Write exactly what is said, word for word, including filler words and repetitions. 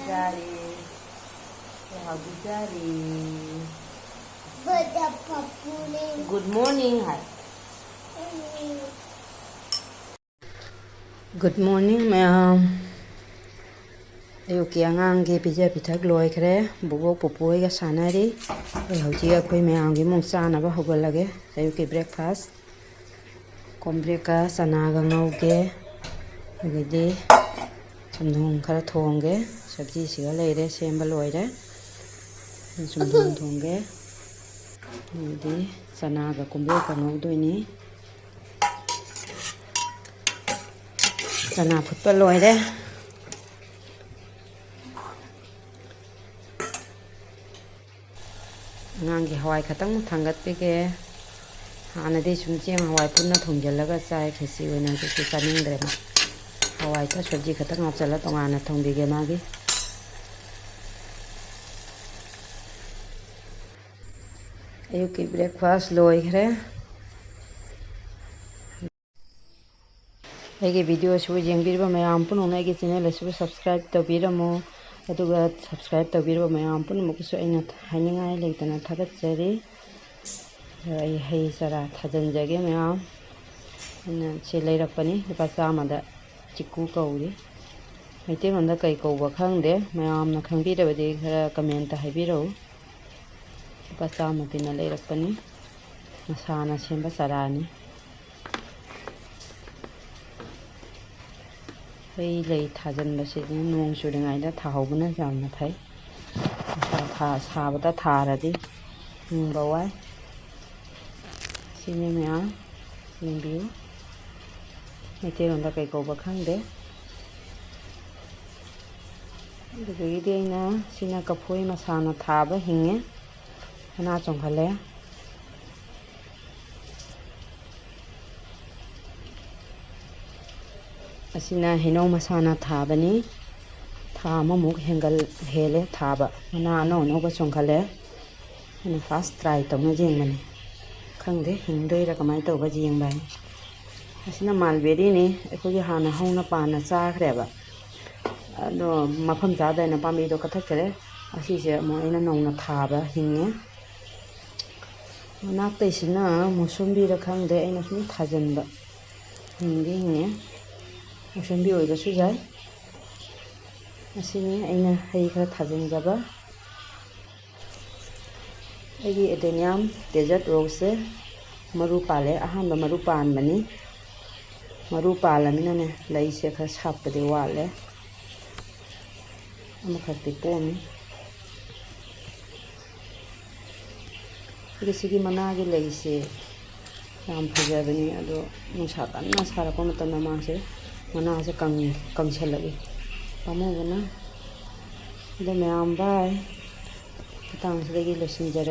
ꯆꯥꯔꯤ꯫ ꯂꯩꯍꯥꯎꯗꯤ ꯆꯥꯔꯤ꯫ ꯕꯗ ꯄꯞꯄꯨꯅꯦ꯫ Good morning ꯍꯥꯏ꯫ Good morning ꯃꯌꯥꯝ꯫ ꯑꯌꯨꯛꯀꯤ ꯑꯉꯥꯡꯒꯤ ꯄꯤꯖ ꯄꯤꯊꯛ ꯂꯣꯏꯈ꯭ꯔꯦ꯫ ꯕꯨꯕꯣꯛ ꯄꯨꯄꯨ ꯍꯣꯏꯒ ꯁꯥꯟꯅꯔꯤ꯫ ꯑꯩ ꯍꯧꯖꯤꯛ ꯑꯩꯈꯣꯏ ꯃꯌꯥꯝꯒꯤ ꯑꯃꯨꯛ ꯆꯥꯅꯕ ꯍꯧꯒꯠꯂꯒꯦ꯫ ꯑꯌꯨꯛꯀꯤ breakfast꯫ ꯀꯣꯝꯄ꯭ꯔꯦꯛꯀ ꯆꯅꯥꯒ ꯉꯧꯒꯦ꯫ ꯑꯗꯒꯤꯗꯤ ꯆꯝꯊꯣꯡ ꯈꯔ ꯊꯣꯡꯒꯦ꯫ ꯁꯕꯖꯤꯁꯤꯒ ꯂꯩꯔꯦ, ꯁꯦꯝꯕ ꯂꯣꯏꯔꯦ꯫ ꯆꯝꯊꯣꯡ ꯊꯣꯡꯒꯦ꯫ ꯑꯗꯒꯤꯗꯤ ꯆꯅꯥꯒ ꯀꯣꯝꯄ꯭ꯔꯦꯛꯀ ꯉꯧꯗꯣꯏꯅꯤ꯫ ꯆꯅꯥ ꯐꯨꯠꯄ ꯂꯣꯏꯔꯦ꯫ ꯑꯉꯥꯡꯒꯤ ꯍꯋꯥꯏ ꯈꯛꯇꯪ ꯊꯥꯡꯒꯠꯄꯤꯒꯦ꯫ ꯍꯥꯟꯅꯗꯤ ꯁꯨꯝ ꯆꯦꯡ ꯍꯋꯥꯏ ꯄꯨꯟꯅ ꯊꯣꯡꯖꯤꯜꯂꯒ ꯆꯥꯏ, ꯈꯦꯆꯤ ꯑꯣꯏꯅ ꯍꯧꯖꯤꯛꯇꯤ ꯆꯥꯅꯤꯡꯗ꯭ꯔꯦ ꯃꯥ꯫ ꯍꯋꯥꯏꯗ ꯁꯕꯖꯤ ꯈꯛꯇꯪ ꯍꯥꯞꯆꯤꯜꯂ ꯇꯣꯉꯥꯟꯅ ꯊꯣꯡꯕꯤꯒꯦ ꯃꯥꯒꯤ꯫ ꯑꯌꯨꯛꯀꯤ breakfast ꯂꯣꯏꯈ꯭ꯔꯦ꯫ ꯑꯩꯒꯤ videoꯁꯤꯕꯨ ꯌꯦꯡꯕꯤꯔꯤꯕ ꯃꯌꯥꯝ ꯄꯨꯝꯅꯃꯛꯅ ꯑꯩꯒꯤ channel ꯑꯁꯤꯕꯨ subscribe ꯇꯧꯕꯤꯔꯝꯃꯨ꯫ ꯑꯗꯨꯒ subscribe ꯇꯧꯕꯤꯔꯕ ꯃꯌꯥꯝ ꯄꯨꯝꯅꯃꯛꯀꯤꯁꯨ ꯑꯩꯅ ꯍꯥꯏꯅꯤꯡꯉꯥꯏ ꯂꯩꯇꯅ ꯊꯥꯒꯠꯆꯔꯤ꯫ ꯑꯗꯣ ꯑꯩ ꯍꯩ ꯆꯥꯔꯥ ꯊꯥꯖꯤꯟꯖꯒꯦ ꯃꯌꯥꯝ꯫ ꯑꯩꯅ ꯁꯤ ꯂꯩꯔꯛꯄꯅꯤ, ꯂꯨꯄꯥ ꯆꯥꯝꯃꯗ ꯆꯤꯀꯨ ꯀꯧꯔꯤ꯫ ꯃꯩꯇꯩꯂꯣꯟꯗ ꯀꯩ ꯀꯧꯕ ꯈꯪꯗꯦ, ꯃꯌꯥꯝꯅ ꯈꯪꯕꯤꯔꯕꯗꯤ ꯈꯔ commentꯇ ꯍꯥꯏꯕꯤꯔꯛꯎ꯫ ꯂꯨꯄꯥ ꯆꯥꯝꯃ ꯄꯤꯅ ꯂꯩꯔꯛꯄꯅꯤ꯫ ꯃꯁꯥꯅ ꯁꯦꯝꯕ ꯆꯥꯔꯥꯅꯤ꯫ ꯍꯩ ꯂꯩ ꯊꯥꯖꯤꯟꯕꯁꯤꯗꯤ ꯅꯣꯡ ꯆꯨꯔꯤꯉꯩꯗ ꯊꯥꯍꯧꯕꯅ ꯌꯥꯝꯅ ꯐꯩ꯫ ꯅꯨꯡꯁꯥ ꯊꯥ-, ꯁꯥꯕꯗ ꯊꯥꯔꯗꯤ ꯍꯤꯡꯕ ꯋꯥꯏ꯫ ꯁꯤꯅꯤ ꯃꯌꯥꯝ, ꯌꯦꯡꯕꯤꯌꯨ꯫ ꯃꯩꯇꯩꯂꯣꯟꯗ ꯀꯩ ꯀꯧꯕ ꯈꯪꯗꯦ꯫ ꯑꯗꯨꯗꯒꯤꯗꯤ ꯑꯩꯅ, ꯁꯤꯅ ꯀꯐꯣꯏ ꯃꯁꯥꯅ ꯊꯥꯕ, ꯍꯤꯡꯉꯦ, ꯃꯅꯥ ꯆꯣꯡꯈꯠꯂꯦ꯫ ꯑꯁꯤꯅ ꯍꯩꯅꯧ ꯃꯁꯥꯅ ꯊꯥꯕꯅꯤ꯫ ꯊꯥ ꯑꯃꯃꯨꯛ ꯍꯦꯟꯒꯜ-, ꯍꯦꯜꯂꯦ ꯊꯥꯕ꯫ ꯃꯅꯥ ꯑꯅꯧ ꯑꯅꯧꯕ ꯆꯣꯡꯈꯠꯂꯦ꯫ ꯑꯩꯅ first try ꯇꯧꯅ ꯌꯦꯡꯕꯅꯤ꯫ ꯈꯪꯗꯦ ꯍꯤꯡꯗꯣꯏꯔꯥ ꯀꯃꯥꯏꯅ ꯇꯧꯕ ꯌꯦꯡꯕ ꯍꯥꯏꯅ꯫ ꯑꯁꯤꯅ mulberryꯅꯤ꯫ ꯑꯩꯈꯣꯏꯒꯤ ꯍꯥꯟꯅ ꯍꯧꯅ ꯄꯥꯟꯅ ꯆꯥꯈ꯭ꯔꯦꯕ꯫ ꯑꯗꯣ ꯃꯐꯝ ꯆꯥꯗꯅ ꯄꯥꯝꯕꯤꯗꯣ ꯀꯛꯊꯠꯈ꯭ꯔꯦ꯫ ꯑꯁꯤꯁꯦ ꯑꯃꯨꯛ ꯑꯩꯅ ꯅꯧꯅ ꯊꯥꯕ ꯍꯤꯡꯉꯦ꯫ ꯃꯅꯥꯛꯇꯩꯁꯤꯅ ꯃꯨꯁꯨꯝꯕꯤꯔ ꯈꯪꯗꯦ, ꯑꯩꯅ ꯁꯨꯝ ꯊꯥꯖꯤꯟꯕ꯫ ꯍꯤꯡꯗꯤ ꯍꯤꯡꯉꯦ, ꯃꯨꯁꯨꯝꯕꯤ ꯑꯣꯏꯕꯁꯨ ꯌꯥꯏ꯫ ꯑꯁꯤꯅꯤ ꯑꯩꯅ ꯍꯩ ꯈꯔ ꯊꯥꯖꯤꯟꯖꯕ꯫ ꯑꯩꯒꯤ ꯑꯦꯗꯦꯅꯤꯌꯝ ꯗꯦꯖꯔꯠ ꯔꯣꯁꯁꯦ ꯃꯔꯨ ꯄꯥꯜꯂꯦ, ꯑꯍꯥꯟꯕ ꯃꯔꯨ ꯄꯥꯟꯕꯅꯤ꯫ ꯃꯔꯨ ꯄꯥꯜꯂꯃꯤꯅꯅꯦ, ꯂꯩꯁꯦ ꯈꯔ ꯁꯥꯠꯄꯗꯤ ꯋꯥꯠꯂꯦ, ꯑꯃꯈꯛꯇꯤ ꯄꯣꯝꯃꯤ꯫ ꯑꯗ ꯁꯤꯒꯤ ꯃꯅꯥꯒꯤ ꯂꯩꯁꯦ ꯌꯥꯝ ꯐꯖꯕꯅꯤ, ꯑꯗꯣ ꯅꯨꯡꯁꯥ ꯀꯟꯅ ꯁꯥꯔꯛꯄ ꯃꯇꯝꯗ ꯃꯥꯁꯦ, ꯃꯅꯥꯁꯦ ꯀꯪ-, ꯀꯪꯁꯜꯂꯛꯏ, ꯄꯥꯝꯃꯨꯕꯅ꯫ ꯑꯗꯣ ꯃꯌꯥꯝ ꯕꯥꯏ, ꯃꯇꯥꯡꯁꯤꯗꯒꯤ ꯂꯣꯏꯁꯤꯟꯖꯔꯒꯦ꯫